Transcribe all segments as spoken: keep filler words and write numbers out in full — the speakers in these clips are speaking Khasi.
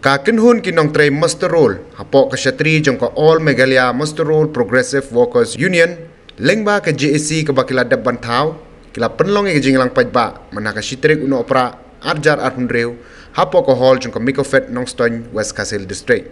Ka kynhun ki nongtrei muster roll hapoh ka shatri jong ka All Meghalaya Muster Roll Progressive Workers Union lyngba ka J A C kaba ki la dep ban thaw, ki la pynlong ïa ka jingïalang paidbah mynha ka shi tarik u Nohprah arhajar arphew hynriew hapoh ka hall jong ka Mikofed Nongstoiñ, West Khasi Hills District.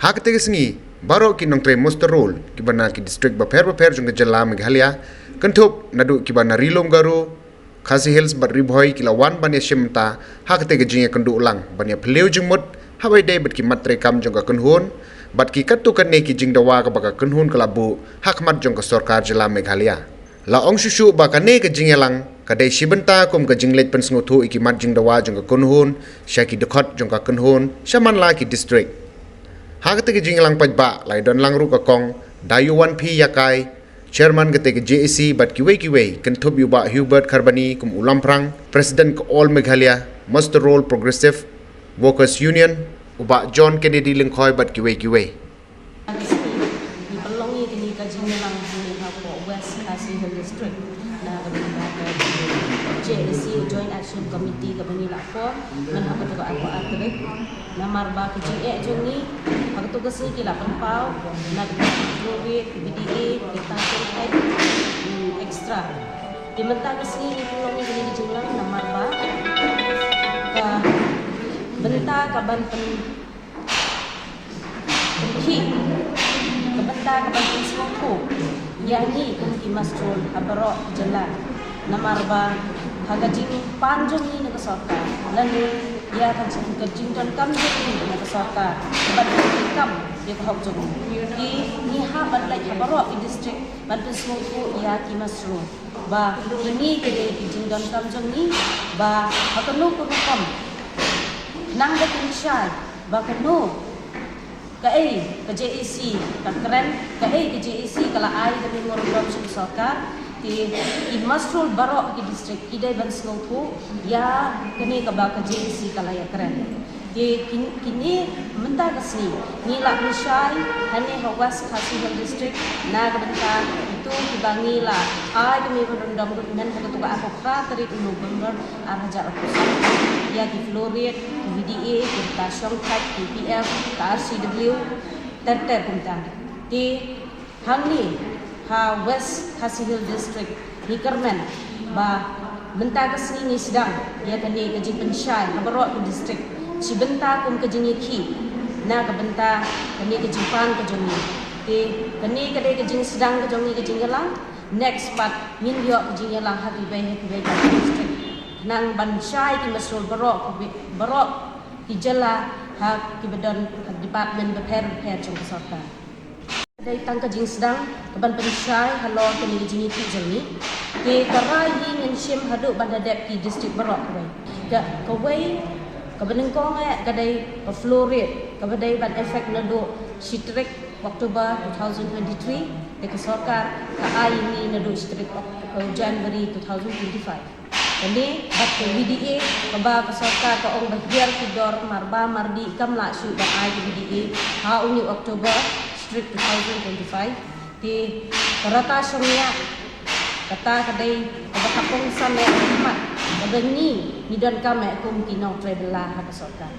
Ha kata ka sngi baroh ki nongtrei muster roll kiba na ki district bapher bapher jong ka jylla Meghalaya, kynthup naduh kiba na Ri Lum Garo, Khasi Hills bad Ri Bhoi ki la wan ban ïashim bynta ha kata ka jingïakynduh lang ban ïaphylliew jingmut ha kaba ïadei bad ki mat treikam jong ka kynhun bad ki katto katne ki jingdawa kaba ka kynhun ka la buh ha khmat jong ka sorkar jylla Meghalaya. La ong shuh shuh ba kane ka jingïalang ka dei shi bynta kum ka jingleit pynsngewthuh ïa ki mat jingdawa jong ka kynhun sha ki dkhot jong ka kynhun sha man la ki district. Ha kata ka jingïalang paidbah la ïadon lang ruh ka Kong Daiuwan P Ïakai, Chairman kata ka J A C bad kiwei kiwei, kynthup ïa u Bah Hubert Kharbani kum u lamphrang, President ka All Meghalaya Muster Roll Progressive Workers Union, u Bah John Kennedy Lyngkhoi bad kiwei kiwei. Ngi pynlong ïa kane ka jingïalang hangne hapoh West Khasi Hills District na ka bynta ka J A C Joint Action Committee kaba ngi la form mynha kato ka arphew ar tarik. Namar ba ka jingeh jong ngi ha kato ka sngi ki la pynpaw na ka COVID, ka V D A, ka tatung, extra. Te mynta ka sngi ngi pynlong ïa kane ka jingïalang namar ba ka bynta ka ban pyn pynkhih, ka bynta ka ban pynsngewthuh ïa ngi kum ki muster roll ha baroh ki jylla. Namar ba ha ka jingpan jong ngi na ka sorkar lane ïa ka jing, ka jingdonkam jong ngi na ka sorkar ka ban pynkam ïa ka hok jong ngi, ki, ngi hap ban leit ha baroh ki district ban pynsngewthuh ïa ki muster roll ba kine ki dei ki jingdonkam jong ngi, ba ha kano kano ka rukom khnang ba kin shai ba kano kaei ka J A C ka kren, kaei ka J A C ka la ai ka memorandum sha ka sorkar. Te ki muster roll baroh ki district ki dei ban sngewthuh ïa kane kaba ka J A C ka la ïakren. Te kin, kine mynta ka sngi ngi la pynshai hangne ha West Khasi Hills District na ka bynta kito kiba ngi la ai ka memorandum commitment ha kato ka arphew phra tarik u November arhajar arphew san ïa ki floor rate, ki V D A, ki bynta shongthait, ki P F, ka R C W, ter ter kumta. Te hangne ha West Khasi Hills District ngi kyrmen ba mynta ka sngi ngi sdang ïa kane ka jingpynshai ha baroh ka district shi bynta kum ka jingïakhih na ka bynta kane ka jingpan ka jong ngi. Te kane ka dei ka jingsdang ka jong ngi ka jingïalang. Next pat ngin ïoh ka jingïalang ha kiwei ha kiwei ka district khnang ban shai ki muster roll baroh, baroh ki jylla ha kiba don ha department bapher bapher jong ka sorkar. Dei tang ka jingsdang ka ban pynshai halor kane ka jingïakhih jong ngi. Te ka rai hi ngin shim haduh ban da dep ki district baroh kawei. Ka, kawei kaba nyngkong eh ka dei ka floor rate kaba dei ban effect naduh shi tarik October two thousand twenty-three, te ka sorkar ka ai ïa ngi naduh shi tarik Oc-, January two thousand twenty-five. Kane bad ka V D A kaba ka sorkar ka ong ba hiar ki dor marba mardi kam lah shuh ban ai ka V D A ha une u October shi tarik two thousand twenty-five. Te ka rata shongnia kata ka dei kaba ka kongsan eh khmat kaba ngi ngi donkam eh kum ki nongtrei bylla ha ka sorkar.